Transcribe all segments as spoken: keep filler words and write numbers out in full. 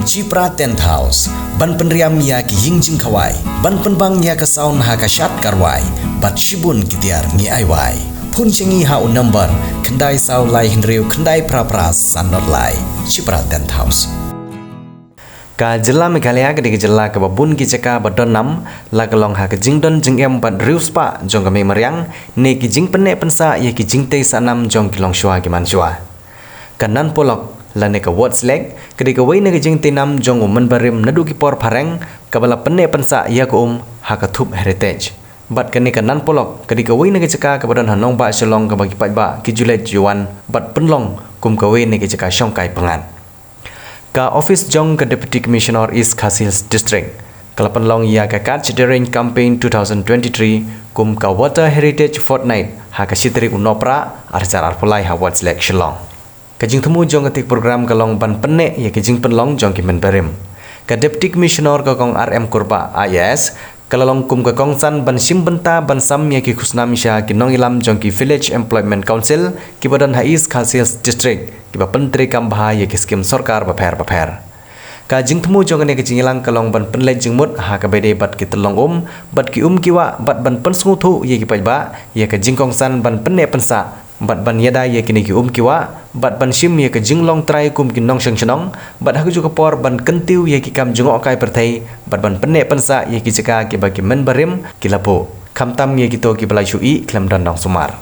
Chipra Tent House, ban pynriam ïa ki ïing jingkhawai, ban pynbang ïa ka sound ha ka shad ka rwai, bad shibun ki tiar ngi ai wai. Phone sha ngi ha u number khyndai saw lai hynriew khyndai phra phra san nod lai. Chipra Tent House. Ka jylla Meghalaya ka dei ka jylla kaba bun ki jaka ba don nam, la ka long ha ka jingdon jingem bad riewspah jong ka mei mariang, ne ki jingpynneh pynsah ïa ki jingtei sah nam jong ki longshuwa ki manshuwa. Ka Nan Polok, lane ka Ward's Lake, ka dei kawei na ka jingtei nam jong u mynbarim naduh ki por phareng, kaba la pynneh pynsah ïa ka um ha ka thup heritage. Bad kane ka Nan Polok, ka dei kawei na ka jaka kaba don ha nongbah Shillong kaba ki paidbah ki ju leit ju wan bad pynlong kum kawei na ka jaka shongkai pyngngad. Ka office jong ka Deputy Commissioner East Khasi Hills District ka la pynlong ïa ka Catch the Rain Campaign twenty twenty-three kum ka Water Heritage Fortnight ha ka shi tarik u Nohprah ar hajar arphew lai ha Ward's Lake, Shillong. Ka jingthmu jong katei ka program ka long ban pynneh ïa ka jingpynlong jong ki mynbarim. Ka Deputy Commissioner ka Kong R M Kurbah, I A S, ka la long kum ka kongsan ban shim bynta ban sam ïa ki khusnam sha ki nongïalam jong ki Village Employment Council kiba don ha East Khasi Hills District, kiba pyntreikam bha ïa ki skim sorkar bapher bapher. Ka jingthmu jong kane ka jingïalang ka long ban pynleit jingmut ha kaba ïadei bad ki tyllong um, bad ki um ki wah, bad ban pynsngewthuh ïa ki paidbah ïa ka jingkongsan ban pynneh pynsah, bad ban ïada ïa kine ki um ki wah, bad ban shim ïa ka jinglong trai kum ki nongshong shnong, bad ha kajuh ka por ban kyntiew ïa ki kam jngohkai pyrthei, bad ban pynneh pynsah ïa ki jaka kiba ki mynbarim ki la buh, khamtam ïa kito kiba la shu ïeh khlem don nongsumar.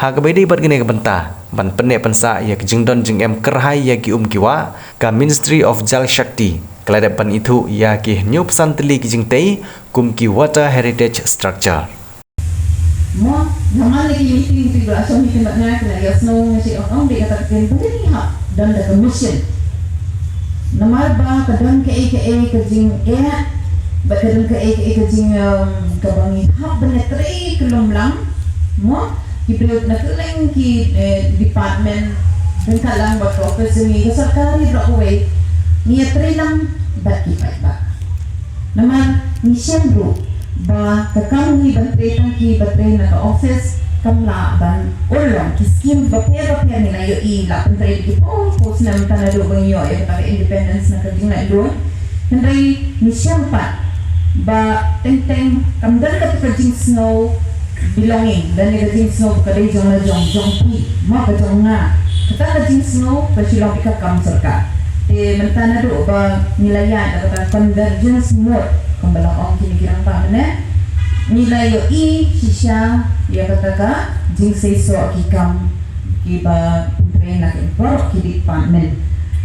Ha kaba ïadei bad kane ka bynta ban pynneh pynsah ïa ka jingdon jingem kyrhai ïa ki um ki wah, ka Ministry of Jal Shakti ka la dep ban ithuh ïa ki hynñiew phew san tylli ki jingtei kum ki Water Heritage Structure. Mo, namar lagi meeting ti ba asam meeting ba nga kena ïa snow nga sih ong ong dei kata ktien ba ni ha don da ka mission. Namar ba ka don kaei kaei ka jingeh, ba ka don kaei kaei ka jing, em, kaba ngi hap ban ïatrei ka lumlang. Mo, ki briew na kylleng ki, eh, department, ryngkat lang bad ka office jong ngi, ka sorkar hi baroh kawei, ngi ïatrei lang bad ki paidbah. Namar ngi shem ruh ba ka kam ngi ban trei tang ki ba trei na ka office kam lah ban urlong. Ki skim bapher bapher ngi la ïohi, la pyntrei ki phew phew snem, tang naduh ba ngi ïoh ïa kata ka independence na ka jinglaitluid. Hynrei ngi shem pat ba teng teng kam don kata ka jingsngew belonging, lane ka jingsngew ba ka dei jong la jong, jong phi, mo, ka jong nga. Kata ka jingsngew ka shu long ïa ka kam sorkar. Te mynta naduh ba ngi la ïaid da kata ka convergence mode, kumba la ong kine ki rangbah mynne, ngi la ïohi shisha ïa kata ka jingseisoh ki kam kiba pyntrei na ki baroh ki department.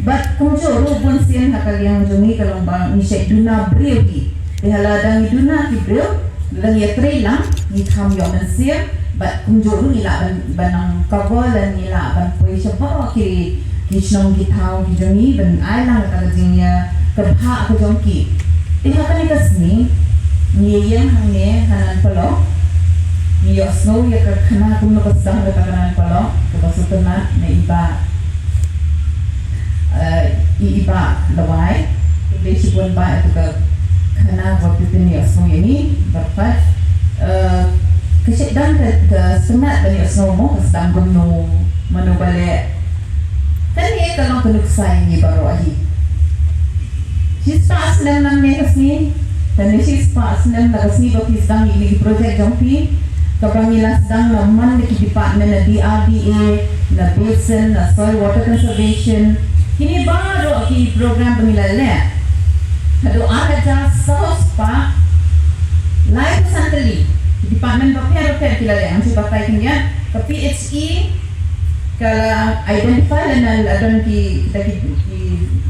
Bad kumjuh ruh bunsien ha ka liang jong ngi ka long ba ngi shait duna briew hi. Te hala dang ngi duna ki briew, dang ïatrei lang, ngi kham ïoh mynsiem, bad kumjuh ruh ngi lah ban, ban nang cover lane ngi lah ban poi sha baroh ki, ki shnong ki thaw ki jong ngi, ban ai lang kata ka jingïakynduh ka jong ki. Te ha kane ka sngi ngi ïeng hangne ha Nan Polok, ngi ïohsngew ïa ka khana kumno ka sdang kata ka Nan Polok, kaba sngewtynnat na i Bah, eh, i, i Bah Lawai. Te shibun bha ïa ka khana kaba phi pynïohsngew ïa ngi, bad pat, eh, ka shait dang ka, ka sngewtynnat ban ïohsngew mo ka sdang kumno, mano ba leh. Kane ka long ka nuksa ïa ngi baroh hi. Shispah snem nangne ka sngi, kane shispah snem na ka sngi ba phi sdang ïa kine ki project jong phi, kaba ngi la sdang na man ki department, na D R D A, na basin, na soil water conservation. Kine baroh ki program ba ngi la leh. Haduh ar hajar saw spah laiphew san tylli. Department bapher bapher ki la leh, ngam shu batai khyndiat, ka P H E, ka la identify lane la don ki, kita ki, ki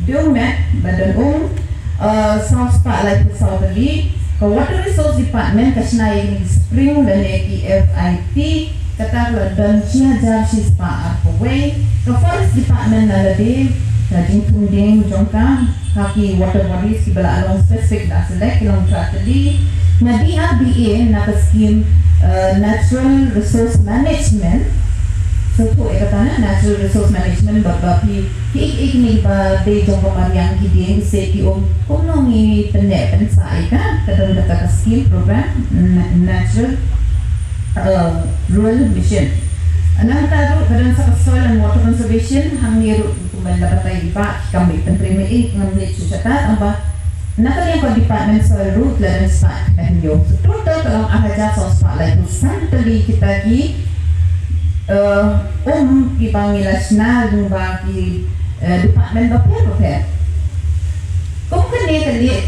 dewmet ba don um, eh, saw spah laiphew saw tylli. Ka Water Resource Department ka shna ïa ki spring lane ki F I P, kata ka la don shi hajar shi spah arphew wei. Ka Forest Department na lade ka jingthung dieng jong ka ha ki water bodies kiba la long specific, la select, ki long three tylli. Na D R D A na ka scheme, eh, Natural Resource Management. Sngewthuh ïa kata, na Natural Resource Management, ba, ba phi, ki, ki, kine ba dei jong ka mariang, ki dieng, ki siej, ki um, kumno ngi pynneh pynsah ïa ka, ka don kata ka scheme program, na-, Natural, eh, Rural Mission. Nangta ruh ka don sa ka Soil and Water Conservation, hangne ruh Ban la batai ba kam bi pyntrei me ing ngam leh chu chata tang ba na ka liang ka department soil ruh la dang spah ka hynñiew. So total ka long ar hajar saw spah laiphew san tylli kita ki, eh, um ki ba ngi la shna lyngba ki, eh, department bapher bapher. Kum kane ka liang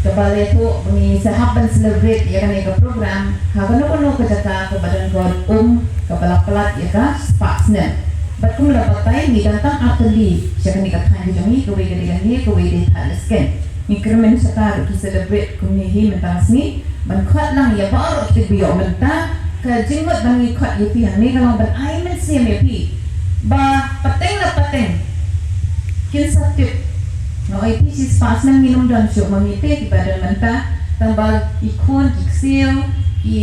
kaba la ïathuh ba ngi sa hap ban celebrate ïa kane ka program ha kano kano ka jaka kaba don ka um kaba la palat ïa ka spah snem. Bad kum la batai ngi dang tang ar tylli sha kane ka thaiñ ka jong ngi, kawei ka dei kane, kawei dei Thailand sken. Ngi kyrmen shata ruh ki celebrate kumne hi mynta ka sngi ban khot lang ïa baroh ki briew mynta ka jingmut ban ngi khot ïa phi hangne ka long ban ai mynsiem ïa phi ba pateng la pateng kin sa tip. Nga oi phi shi spah snem ngin ym don shuh ma ngi te kiba don mynta, tang ba ki khun ki ksiew ki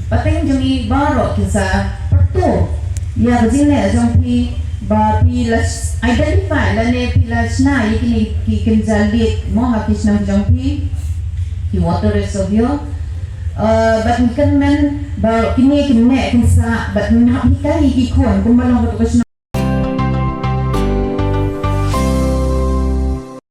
pateng jong ngi baroh kin sa pyrto ïa ka jingleh jong phi ba phi la identify lane phi la shna ïa kine ki kynja liet mo ha ki shnong jong phi, ki water reservoir. Uh, bad ngi kyrmen ba kine kin neh kin sah bad ngi hap hikai ïa ki khun kumba long ka tu ka shnong.